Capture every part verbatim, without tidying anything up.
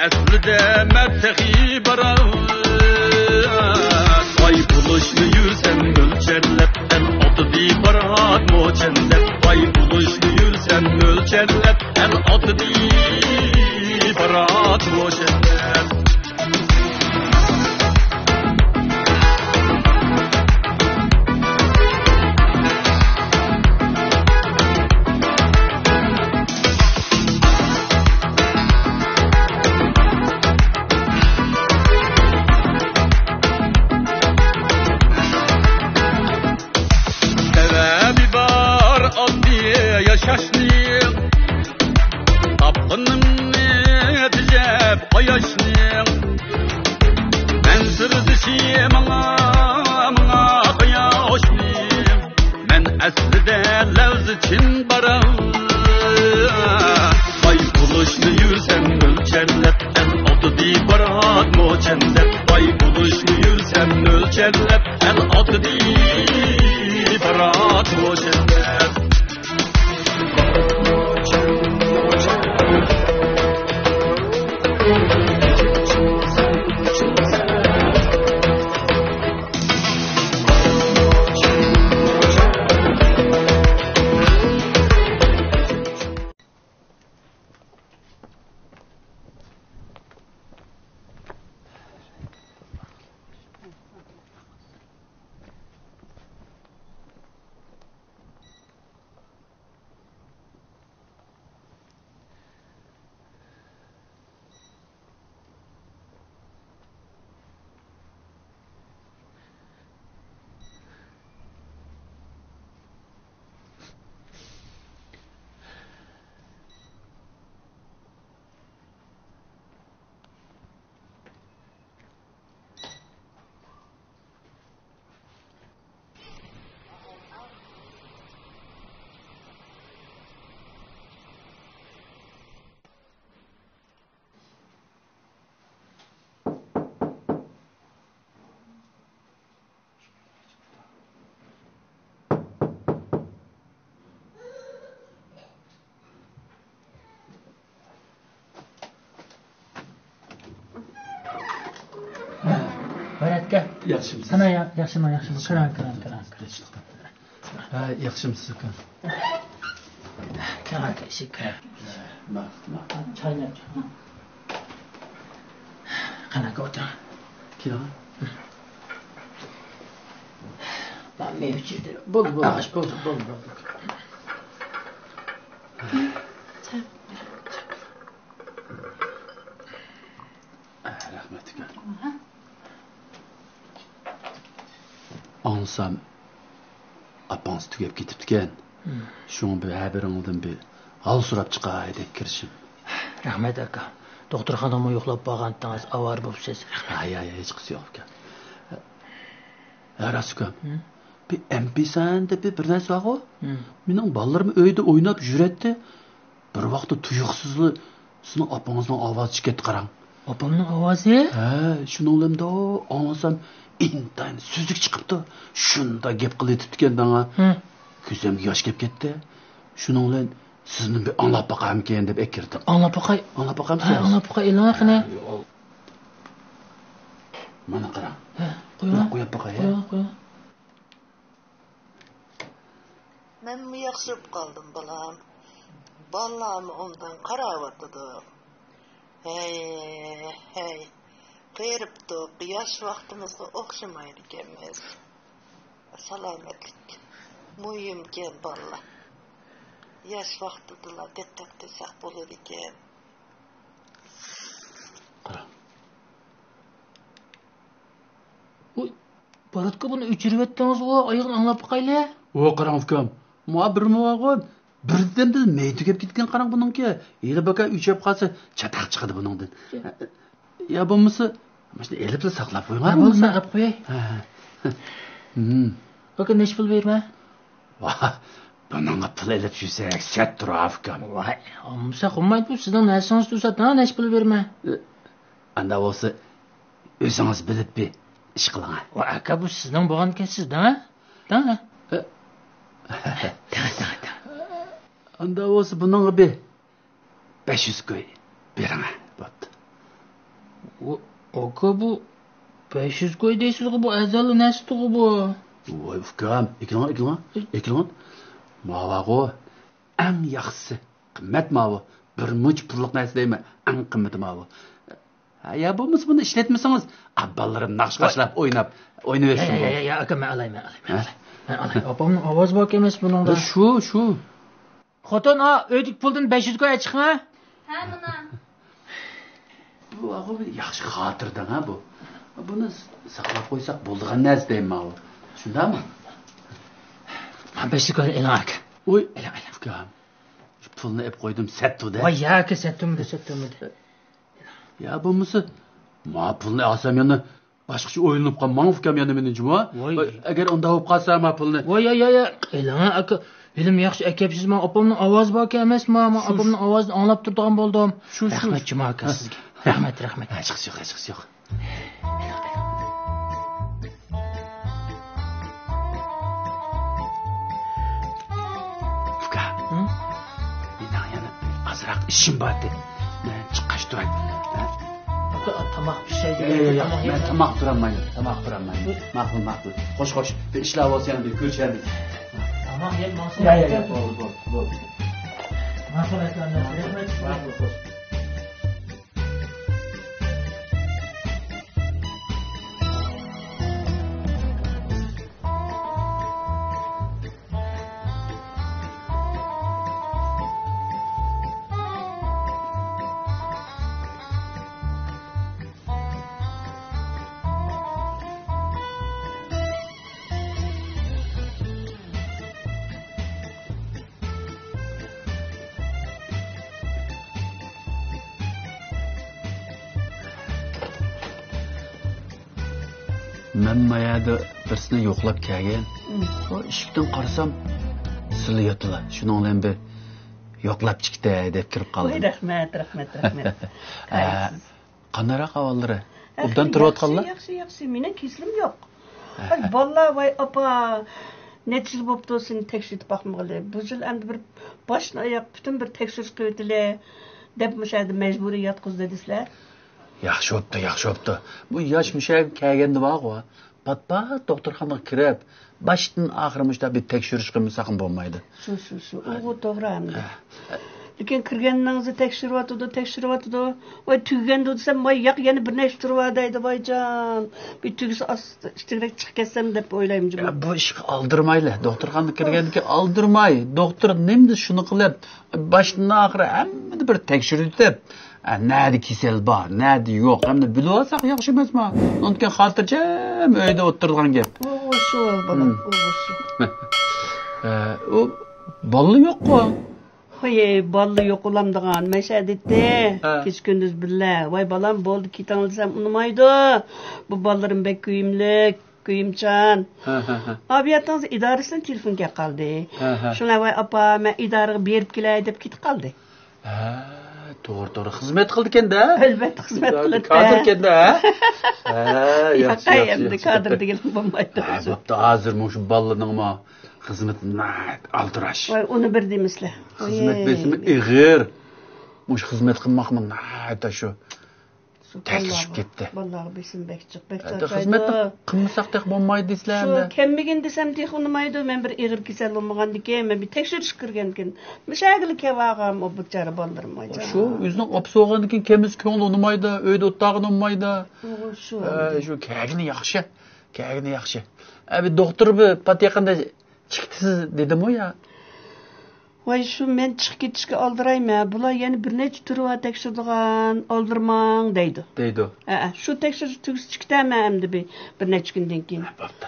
ئەسلىدە مەن تېخى باراۋان. باي بولۇشنى يۈرسەم ئۆلچەرلەپ، ئەل ئاتىدى پارات موچەن دەپ. باي بولۇشنى يۈرسەم ئۆلچەرلەپ، ئەل ئاتىدى پارات موچەن دەپ. سەۋەبى بار ئاددىي ياشاشنىڭ، تاپقىنىمنى تېجەپ قاياشنىڭ. مەن سىردىشى ماڭا، ماڭا قاياشنىڭ. مەن ئەسلىدە لەۋزى چىن باراۋان. باي بولۇشنى يۈرسەم ئۆلچەرلەپ، ئەل ئاتىدى پارات موچەن دەپ. باي بولۇشنى يۈرسەم ئۆلچەرلەپ، ئەل ئاتىدى پارات موچەن دەپ. باراتكا. ياخشىمسىز؟ قانا، يا-، ياخشىمۇ، ياخشىمۇ؟ كىرىڭ، كىرىڭ، كىرىڭ. ھە، ياخشىمسىز ئاكا؟ كىرىڭ ئاكا، ئىشىك كىرىڭ. ماقۇل، ماقۇل. چايناپ چىقىڭ. قانا ئاكا، ئولتۇرۇڭ. كېلىڭ. مەن مېۋە ئىچىدە. بولدى، بولدى، ئاغاچ بولدى، بولدى، بولدى. رەھمەت ئاكا. ئاڭلىسام، ئاپاڭىز تۈگەپ كېتىپتىكەن. مم. شۇڭا بىر ھەبىرىڭىزدىن بىر ھال سوراپ چىقاي دەپ كىرىشىم. رەھمەت ئاكا. دوختۇرخانىغىمۇ يوقلاپ بارغانتىڭىز، ئاۋارە بوپسىز. رەھمەت. ھاي، ھاي، ھاي، ھېچقىسى يوق ئاكا. ھە، راست ئۇكام. مم. بىر ئەمپىسان دەپ بىر نەرسە بارغۇ؟ مم. مېنىڭ بالىلىرىم ئۆيدە ئويناپ يۈرەتتى. بىر ۋاقىتتا تۇيۇقسىزلا سىزنىڭ ئاپىڭىزنىڭ ئاۋازى چىقىپ كەتتى قاراڭ. ئاپامنىڭ ئاۋازى؟ ھە، شۇنىڭ بىلەن ئاڭلىسام ئىنتايىن سۈزۈك چىقىپتۇ. شۇنداق گەپ قىلىۋېتىپتىكەن ماڭا. ھە. كۆزۈمگە ياش كېلىپ كەتتى. شۇنىڭ بىلەن سىزنى بىر ئاڭلاپ باقارمىكىن دەپ ئەكىردىم. ئاڭلاپ باقاي. ئاڭلاپ باقامسىز؟ ھە، ئاڭلاپ باقاي، ئېلىڭە قېنى. مانا قاراڭ. ھە، قويۇڭ. قويۇپ باقاي، ھە؟ قويۇڭ، قويۇڭ. مەنمۇ ياخشىلىنىپ قالدىم، بالام. بالىلارمۇ ئوبدان قاراۋاتىدۇ. ھەي، ھەي، قېرىپتۇق، ياش ۋاقتىمىزغا ئوخشىمايدىكەنمىز. سالامەتلىك مۇھىمكەن، بالىلار. ياش ۋاقتىدىلا دىققەت قىلساق بولىدىكەن. قارا. ۋوي، باراتكا، بۇنى ئۆچۈرۈۋەتتىڭىزغۇ، ئايىغىنى ئاڭلاپ باقايلى. ۋو، قاراڭ ئۇكام، ماڭا بىرمۇ بارغۇ، بىردەمدىلا مېيى تۈگەپ كەتكەن قاراڭ بۇنىڭكى. ھېلى باكا ئۆچۈپ قالسا، چاتاق چىقىدۇ بۇنىڭدىن. يا بولمىسا، مۇشۇنى ئېلىپلا ساقلاپ قويۇڭ. ھە، بولسا، ئەپ قوياي. ھە، ھە. ھىم. ئاكا، نەچچە پۇل بېرىمەن؟ ۋاھ، بۇنىڭغا پۇل ئېلىپ يۈرسەك سەت تۇرار ئۇكام. ۋاي، ئالمىساق بولمايدۇ، بۇ سىزنىڭ نەرسىڭىز تۇرسا، دەڭ نەچچە پۇل بېرىمەن. ئاندا بولسا، ئۆزىڭىز بىلىپ بىر ئىش قىلىڭ. ۋاي ئاكا، بۇ سىزنىڭ بولغانىكەن، سىز دەڭ. دەڭ. ئاندا بولسا بۇنىڭغا بىر بەش يۈز كوي بېرىڭ. بوپتۇ. ئاكا، بۇ بەش يۈز كوي دەيسىزغۇ، بۇ ئەزەللى نەرسىدىغۇ بۇ. ۋاي ئۇكام، ئېكىلىڭ، ئېكىلىڭ، ئېكىلىڭ. ماۋاغۇ ئەڭ ياخشىسى، قىممەت ماۋۇ. بىر مۇنچە پۇللۇق نەرسە دەيمەن، ئەڭ قىممىتى ماۋۇ. ھە، يا بولمىسا بۇنى ئىشلەتمىسىڭىز، ئا، بالىلىرىم ناخشا قاشلاپ ئويناپ، يا، ئوينىۋەرسۇن يا، بۇ. يا، يا، ئاكا، مەن ئالاي، مەن ئالاي، مەن ھە؟ ئالاي. مەن ئالاي. ئاپامنىڭ ئاۋازى باركەن ئەمەس بۇنىڭدا. ھە، شۇ، شۇ. خوتۇن، ئا، ئۆيدىكى پۇلدىن بەش يۈز كوي چىقىڭ. ھە، مانا. بۇ، بۇ بىر ياخشى خاتىرىدىڭ ھە بۇ. بۇنى ساقلاپ قويساق بولىدىغان نەرسە دەيمەن ماۋۇ. شۇنداقمۇ؟ مانا بەش يۈز كوي ئېلىڭ ئاكا. ئۇي، ئېلىڭ، ئېلىڭ. ئۇكام، شۇ پۇلنى ئېلىپ قويدۇم، سەتتۇ دە. ۋاي يا ئاكا، سەتتۇمىدى، سەتتۇمىدى. يا بولمىسا، ما پۇلنى ئالسام يەنە باشقىچە ئويلىنىپ قالماڭ ئۇكام يەنە مېنى جۇمۇ. ۋاي. ۋاي، ئەگەر ئۇنداق بولۇپ قالسا ما پۇلنى. ۋاي، يا، يا، يا. ئېلىڭ ئاكا. ھېلىمۇ ياخشى ئەكەپسىز، ما ئاپامنىڭ ئاۋازى باركەن ئەمەسما، ما شۇ، ئاپامنىڭ ئاۋازىنى ئاڭلاپ تۇرىدىغان بولدۇم. شۇ، شۇ. رەھمەت جۇما ئاكا سىزگە. رەھمەت، رەھمەت. ھە، چىقىش يوق، چىقىش يوق. ئۇكا، ھە؟ مېنىڭ يەنە ئازراق ئىشىم بار ئىدى. مەن چىققاچ تۇراي. ھە؟ ئاكا، تاماق پىشاي يا، يا، دېگەن يا، تاماق مەن يەپ تاماق تۇرالمايمەن، تاماق تۇرالمايمەن. ماقۇل، ماقۇل. خوش، خوش. بىر ئىشلار بولسا يەنە بىر كۆرۈشەرمىز. تاماق يەپ ماڭسا يا، يا، يا، بولدى، بولدى، بولدى. ماقۇل ئاكا، رەھمەت. ماقۇل، خوش. مەن ما يەردە بىرسىنى يوقلاپ كەلگەن. ئىشىكتىن قارىسام، سىلە ياتىلا. شۇنىڭ بىلەن بىر يوقلاپ چىقتى دەپ كىرىپ قالدىم. ۋاي، رەھمەت، رەھمەت، رەھمەت. قانداقراق ئەھۋاللىرى؟ ئوبدان تۇرۇۋاتقانلا؟ ياخشى، ياخشى. مېنىڭ كېسىلىم يوق. ۋاي، بالىلار، ۋاي، ئاپا، نەچچە يىل بوپتۇ سېنى تەكشۈرتۈپ باقمىغىلى. بۇ يىل ئەمدى بىر باشتىن ئاياق پۈتۈن بىر تەكشۈرۈش قىلىۋېتىلى، دەپ مۇشۇ يەردە مەجبۇرىي ياتقۇزدى دېسىلە. ياخشى بوپتۇ، ياخشى بوپتۇ. بۇ ياش مۇشۇ يەرگە كەلگەندە بارغۇ، پات-پات دوختۇرخانىغا كىرىپ، باشتىن ئاخىر مۇشۇنداق بىر تەكشۈرۈش قىلمىساقمۇ بولمايدۇ. شۇ، شۇ، شۇ. ئۇغۇ توغرا ئەمدى. ھە. لېكىن كىرگەندىڭىزدە تەكشۈرۈۋاتىدۇ، تەكشۈرۈۋاتىدۇ. ۋاي، تۈگىگەندۇ دېسەم، ۋاي، ياق، يەنە بىر نەچچە تۇرۇۋال دەيدۇ، ۋايجان. بىر تۈگىسە ئاست-، ئۈستىگىرەك چىقىپ كەتسەم دەپ ئويلايمەن جۇمۇ. يا، بۇ ئىشقا ئالدىرىمايلى. دوختۇرخانىغا كىرگەندىن كېيىن ئالدىرماي. دوختۇر نېمە دېسە شۇنى قىلىپ، باشتىن ئاخىر ھەممىنى بىر تەكشۈرتۈپ، ئە، نەدە كېسەل بار، نەدە يوق، ھەممىنى بىلىۋالساق ياخشى ئەمەسمۇ؟ ئۇنىڭدىن كېيىن خاتىرجەم ئۆيدە ئولتۇرىدىغان گەپ. ئۇغۇشۇ، بالام، ئۇغۇشۇ. ئە، ئۇ بالىلا يوققۇ؟ ھوي، بالىلا يوق ئۇلامدىغان، مەشەدە ئىدى. ھە. كېچە كۈندۈز بىللە. ۋاي بالام، بولدى، كېتىڭ دېسەم ئۇنىمايدۇ. بۇ بالىلىرىم بەك كۆيۈملۈك. كۆيۈمچان. ھە، ھە، ھە. ئابىياتىڭىز ئىدارىسىدىن تېلېفون كەپ قالدى. ھە، ھە. شۇڭا، ۋاي ئاپا، مەن ئىدارىگە بېرىپ كېلەي دەپ كېتىپ قالدى. ھە، توغرا، توغرا. خىزمەت قىلىدىكەن-دە. ئەلۋەتتە، خىزمەت قىلىدىكەن. كادىركەن-دە، ھە؟ ھە، ياخشى، ياقاي، ياخشى، ئەمدى ياخشى. كادىر دېگىلى بولمايدۇ. ھە، بوپتۇ، ھازىر مۇشۇ بالىلارنىڭمۇ خىزمىتى ناھايىتى ئالدىراش. ۋاي، ئۇنى بىر دېمىسىلە. خىزمەت بېسىمى ئېغىر. مۇشۇ خىزمەت قىلماقمۇ ناھايىتى شۇ تەسلىشىپ كەتتى. بالىلارغا بېسىم بەك جىق، بەك چارچايدۇ. خىزمەتنى قىلمىساق تېخى بولمايدۇ دېسىلە ئەمدى. شۇ كەلمىگىن دېسەم تېخى ئۇنىمايدۇ. مەن بىر ئېغىر كېسەل بولمىغاندىكىن، مەن بىر تەكشۈرۈشكە كىرگەنكىن، مۇشۇ يەرگىلا كېلىۋالغان ئۇ بىچارە بالىلىرىم. شۇ ئۆزىنىڭ ئاپىسى بولغاندىكىن كەلمىسە كۆڭلى ئۇنىمايدۇ، ئۆيدە ئولتۇرغىنى ئۇنىمايدۇ. شۇ كەلگىنى ياخشى، كەلگىنى ياخشى. ئە، بىر دوختۇر بىر پات يېقىندا چىقتىسىز دېدىمۇ يا؟ ۋاي، شۇ مەن چىقىپ كېتىشكە ئالدىرايمەن، بۇلار يەنە بىر نەچچە تۈرى بار تەكشۈرىدىغان، ئالدىرىماڭ دەيدۇ. دەيدۇ. ھەئە، شۇ تەكشۈرۈش تۈگىسە چىقىتەمەن ئەمدى بىر، بىر نەچچە كۈندىن كېيىن. ھە، بوپتۇ.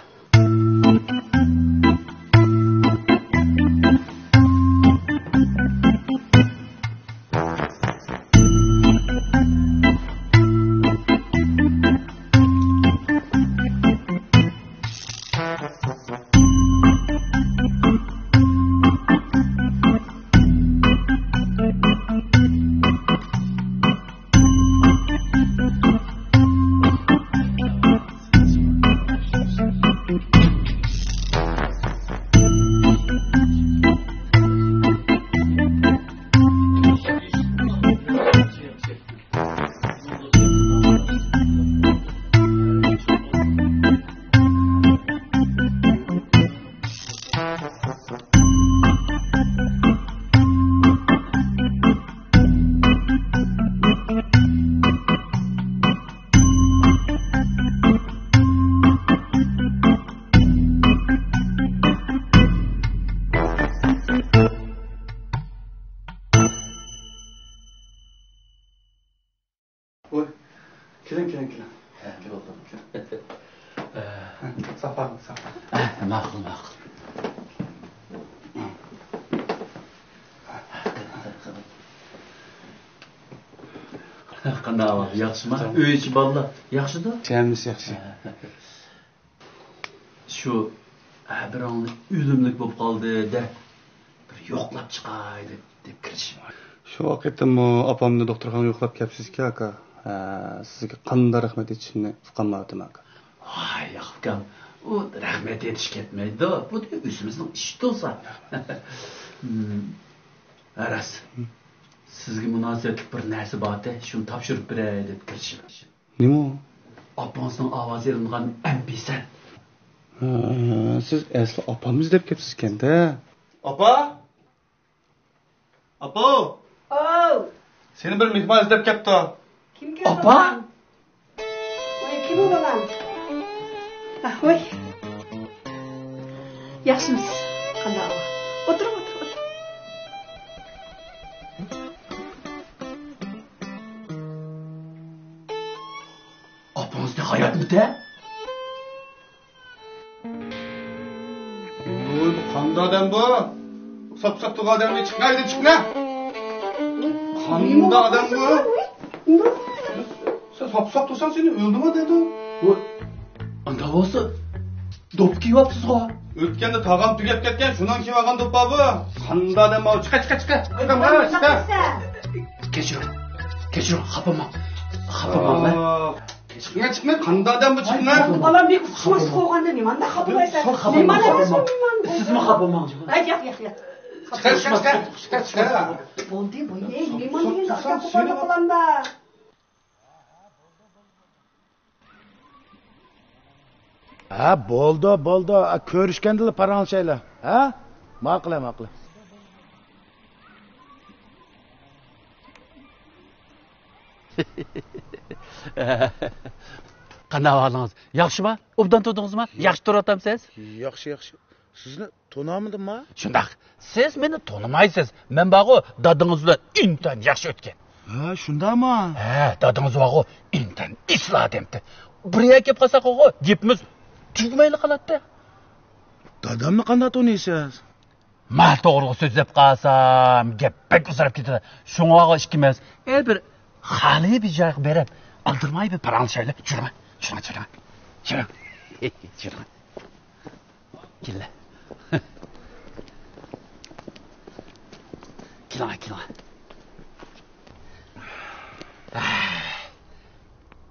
كېلىڭ، كېلىڭ، كېلىڭ. ھە، كېلىڭ. ساق بولۇڭ، ساق بولۇڭ. ھە، ماقۇل، ماقۇل. قانداق ئەھۋال، ياخشىما؟ ئۆي ئىچى، بالىلار ياخشىدۇ؟ ھەممىسى ياخشى. ھە. شۇ ھە، بىرىڭلار ئۆلۈملۈك بولۇپ قالدى دە، بىر يوقلاپ چىقاي دەپ، دەپ كىرىشىم. شۇ ۋاقىتتىمۇ ئاپامنى دوختۇرخانىغا يوقلاپ كەپسىزكى، ئاكا. ھە، سىزگە قانداق رەھمەت ئېيتىشىمنى ئۇقالمايۋاتىمەن، ئاكا. ۋاي، ياق، ئۇكام، ئۇ رەھمەت ئېيتىش كەتمەيدۇ. بۇ ئۆزىمىزنىڭ ئىشى تۇرسا. ھىم، راست. سىزگە مۇناسىۋەتلىك بىر نەرسە بارتى، شۇنى تاپشۇرۇپ بېرەي دەپ كىرىشىم. نېمە ئۇ؟ ئاپىڭىزنىڭ ئاۋازى ئېلىنغان ئەم پى سەن. ھە، سىز ئەسلى ئاپامنى ئىزدەپ كەپسىزكەن-دە. ئاپا! ئاپا! ئاۋ! سېنى بىر مېھمان ئىزدەپ كەپتۇ. كىم كەلدى، ئاپا؟ ئۇكام؟ ۋاي، كىم ئۇ بالام؟ ئاھ، ۋاي. ياخشىمۇسىز؟ قانداق ئەھۋال؟ ئولتۇرۇڭ، ئولتۇرۇڭ، ئولتۇرۇڭ. ئاپىڭىز تېخى ھاياتمىتى؟ ۋوي، بۇ قانداق ئادەم بۇ؟ ساپساپ تۇرغان ئادەمنى چىقىڭ، ئۆيدىن چىقىڭ. قانداق ئادەم بۇ؟ سەن ساپساپ تۇرساڭ سېنى ئۆلدۈرمە دەيدۇ. ۋوي، ئانداق بولسا، دوپپا كىيىۋاپسىزغۇ؟ ئۆتكەندە تاغام تۈگەپ كەتكەن، شۇنىڭ كىيىۋالغان دوپپا بۇ. قانداق ئادەم بۇ؟ چىقە، چىقە، چىقە. چىقە، چىقە. كەچۈرۈڭ، كەچۈرۈڭ، خاپىماڭ. خاپىماڭ، مەن. ئاھ. چىقماي، چىقماي، قانداق ئادەم بۇ، چىقماي؟ بالام، بىر قۇسماس قوغاندا نېمانداق خاپىلايسەن؟ سەن خاپىماڭ، نېمانداق خاپىماڭ. سىزمۇ خاپىماڭ. ھە، ياق، ياق، ياق. چىقار، چىقار، چىقار، چىقار، چىقار. بولدى، بولدى. ئەي، مېھمان دېگەن زادقا قوغاندا بالامدا. ھە، بولدى، بولدى. ئا، كۆرۈشكەندىلا پاراڭلىشايلى. ھە؟ ماقۇل، ھە، ماقۇل. قانداق ئەھۋالىڭىز؟ ياخشىما؟ ئوبدان تۇردىڭىزما؟ ياخشى تۇرۇۋاتامسىز؟ ياخشى، ياخشى. سىزنى تونۇمىدىمما؟ شۇنداق. سىز مېنى تونۇمايسىز. مەن بارغۇ، دادىڭىز بىلەن ئىنتايىن ياخشى ئۆتكەن. ھە، شۇنداقما؟ ھە، دادىڭىز بارغۇ، ئىنتايىن ئېسىل ئادەمتى. بىر يەرگە كېلىپ قالساقغۇ، گېپىمىز تۈگىمەيلا قالاتتى. دادامنى قانداق تونۇيسىز؟ ما توغرىغا سۆزلەپ قالسام، گەپ بەك ئۇزىراپ كېتىدۇ. شۇڭا ئىككىمىز، ئە، بىر خالىي بىر جايغا بېرىپ، ئالدىرىماي بىر پاراڭلىشايلى. يۈرۈڭ، يۈرۈڭ، يۈرۈڭ. يۈرۈڭ. يۈرۈڭ. كېلە. كېلىڭە، كېلىڭە.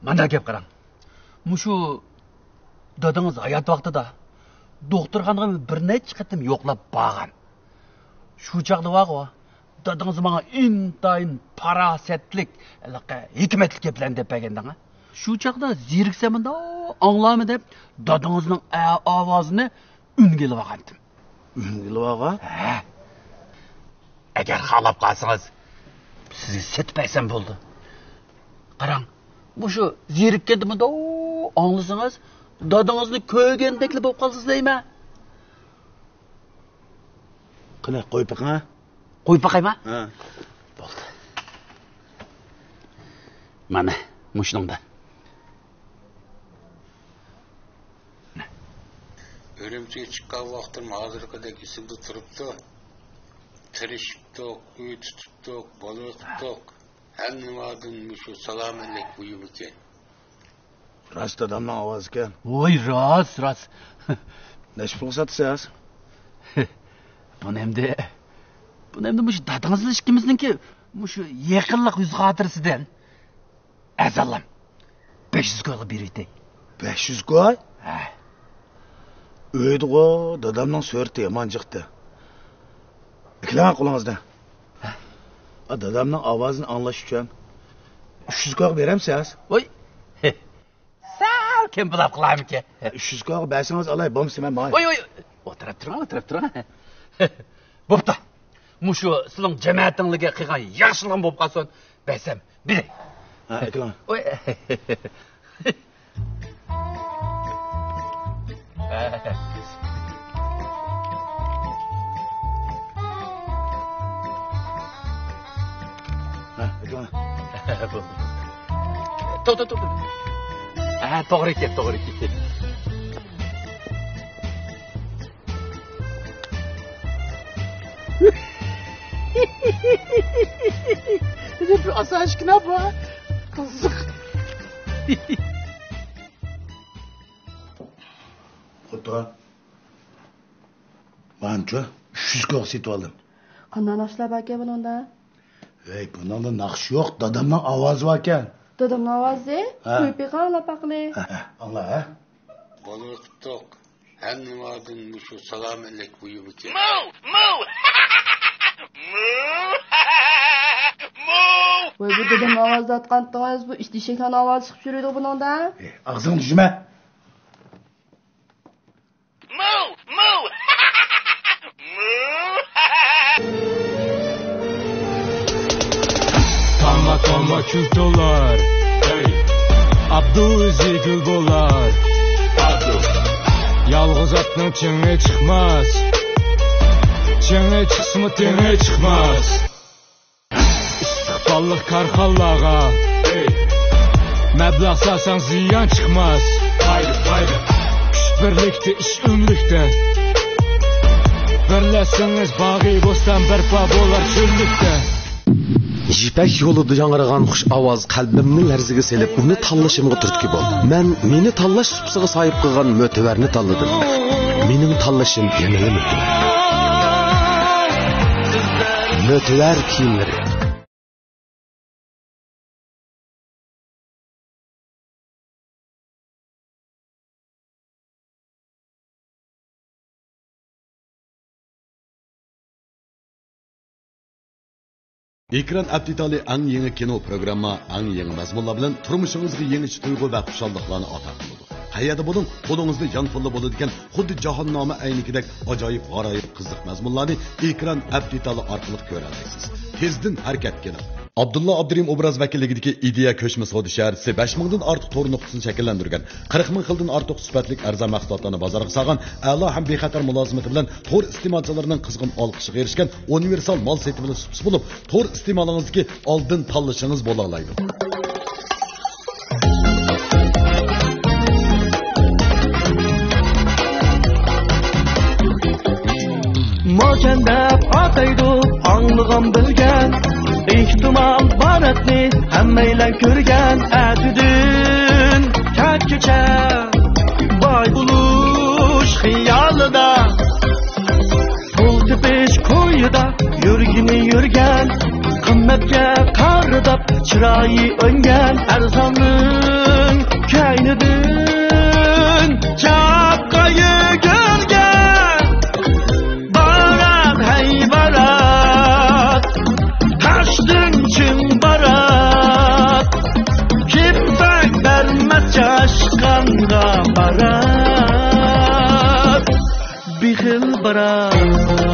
مانداق گەپ قاراڭ. مۇشۇ دادىڭىز ھايات ۋاقتىدا دوختۇرخانىغا بىر نەچچە قېتىم يوقلاپ بارغان. شۇ چاغدا بارغۇ، دادىڭىز ماڭا ئىنتايىن پاراسەتلىك، ھېلىقى ھېكمەتلىك گەپلەرنى دەپ بەرگەندىڭ. شۇ چاغدا زېرىكسەم مۇنداق ئاڭلارمەن دەپ، دادىڭىزنىڭ ئا-، ئاۋازىنى ئۈنگە ئېلىۋالغانتىم. ئۈنگە ئېلىۋالغان؟ ھە. ئەگەر خالاپ قالسىڭىز، سىزگە سېتىپ بەرسەم بولدى. قاراڭ، مۇشۇ زېرىككەندە مۇنداق ئاڭلىسىڭىز، دادىڭىزنى كۆرگەندەكلا بولۇپ قالىسىز دەيمەن. قېنى، قويۇپ بېقىڭ، ھە؟ قويۇپ باقايما؟ ھە. بولدى. مانا، مۇشۇنىڭدا. ئۈرۈمچىگە چىققان ۋاقتىم ھازىرقىدەك ئېسىمدە تۇرۇپتۇ. تىرىشىپتۇق، ئۆي تۇتۇپتۇق، بالا بېقىپتۇق. ھەممىدىن مۇشۇ سالامەتلىك مۇھىم ئىكەن. راست دادامنىڭ ئاۋازىكەن. ۋوي، راست، راست. نەچچە پۇلغا ساتىسىز؟ بۇنى ئەمدى، بۇنى ئەمدى مۇشۇ دادىڭىز بىلەن ئىككىمىزنىڭكى مۇشۇ يېقىنلىق يۈز خاتىرىسىدىن ئەزالام بەش يۈز كويغا بېرىۋېتەي. بەش يۈز كوي؟ ھە. ئۆيدىغۇ دادامنىڭ سۈرىتى يامان چىقتى. ئىككىلەڭ قولىڭىزنى. ھە؟ ئا، دادامنىڭ ئاۋازىنى ئاڭلاش ئۈچۈن ئۈچ يۈز كويغا بېرەمسىز؟ ۋوي. سەل كەم بۇلاپ قىلارمىكىن؟ ئۈچ يۈز كويغا بەرسىڭىز ئالاي، بولمىسا مەن ماڭاي. ۋوي، ۋوي، ئولتۇرۇپ تۇرۇڭ، ئولتۇرۇپ تۇرۇڭ. بوپتۇ. مۇشۇ سىلىڭ جەمەتىڭلارغا قىلغان ياخشىلىقىم بولۇپ قالسۇن، بەرسەم بېرەي. ھە، ئەكېلىڭ. ۋوي. ھە، ئەكېلىڭ. بولدى. توختاڭ، توختاڭ، توختاڭ. ھە، توغرا ئىكەن، توغرا ئىكەن. بىر ئاسايىشكىنا بار. قىزىق. خوتۇن. مانچۇ، ئۈچ يۈز كوغ سېتىۋالدىم. قانداق ناخشىلار باركەن بۇنىڭدا؟ ھەي، بۇنىڭدا ناخشا يوق، دادامنىڭ ئاۋازى باركەن. دادامنىڭ ئاۋازى؟ ھە. قويۇپ بېقىڭ، ئاڭلاپ باقىلى. ھە، ھە، ئاڭلا، ھە. بالىلار قۇتلۇق. ھەر نېمىدىن مۇشۇ سالام ئەلەيكۇم بۇيرۇمكەن. مو! مو! مو! مو! ۋاي، بۇ دادامنىڭ ئاۋازىدا ئاتقانتىڭىز، بۇ ئىت ئېشەكنىڭ ئاۋازى چىقىپ يۈرىدۇ بۇنىڭدا. ئاغزىڭنى جۇمە. مو! مو! مو! تامما، تامما كۈل تولار. ئابدۇ ئۆزى گۈل بولار. ئابدۇ. يالغۇز ئاتنىڭ چېڭى چىقماس. چېڭى چىقسىمۇ تېڭى چىقماس. ئىستىقباللىق كارخانىلارغا مەبلەغ سالساڭ زىيان چىقماس. كۈچ بىرلىكتە، ئىش ئۆملۈكتە. بىرلەشسىڭىز باغۇ بوستان بەرپا بولار چۆللۈكتە. يىپەك يولىدا ياڭرىغان خۇش ئاۋاز قەلبىمنى لەرزىگە سېلىپ، ئۇنى تاللىشىمغا تۈرتكە بولدى. مەن مېنى تاللاش سۇپىسىغا ساھىب قىلغان مۆتىۋەرنى تاللىدىم. مېنىڭ تاللىشىم يەنىلا مۆتىۋەر. مۆتىۋەر كىيىملىرى. ئېكران ئەپ دېتالى ئەڭ يېڭى كىنو پروگرامما، ئەڭ يېڭى مەزمۇنلار بىلەن تۇرمۇشىڭىزغا يېڭىچە تۇيغۇ ۋە خۇشاللىقلارنى ئاتا قىلىدۇ. قەيەردە بولۇڭ، قولىڭىزدا يانفونلا بولىدىكەن، خۇددى جاھاننامە ئەينىكىدەك ئاجايىپ غارايىپ قىزىق مەزمۇنلارنى ئېكران ئەپ دېتالى ئارقىلىق كۆرەلەيسىز. تېزدىن ھەرىكەتكە كېلىڭ! ئابدۇللا ئابدۇرېھىم ئوبراز ۋەكىللىكىدىكى ئىدىيە كۆچمە سودا شەھەرچىسى بەش مىڭدىن ئارتۇق تور نۇقتىسىنى شەكىللەندۈرگەن، قىرىق مىڭ خىلدىن ئارتۇق سۈپەتلىك ئەرزان مەھسۇلاتلارنى بازارغا سالغان، ئەلا ھەم بىخەتەر مۇلازىمىتى بىلەن تور ئىستېمالچىلىرىنىڭ قىزغىن ئالقىشىغا ئېرىشكەن ئۇنىۋېرسال مال سېتىۋېلىش سۇپىسى بولۇپ، تور ئىستېمالىڭىزدىكى ئالدىن تاللىشىڭىز بولالايدۇ. موچەن دەپ ئاتايدۇ ئاڭلىغان بىلگەن، ئېھتىمال باراتنى ھەممەيلەن كۆرگەن. ئەتىدىن كەچكىچە باي بولۇش خىيالىدا، پۇل تېپىش كويىدا يۈرگىنى يۈرگەن، قىممەتكە قارىداپ چىرايى ئۆڭگەن، ئەرزاننىڭ كەينىدىن چاپقا يۈگۈرگەن. بارات، ھەي بارات، تاشتىن چىڭ بارات، كىمسەك بەرمەس چاشقانغا بارات. بېخىل بارات.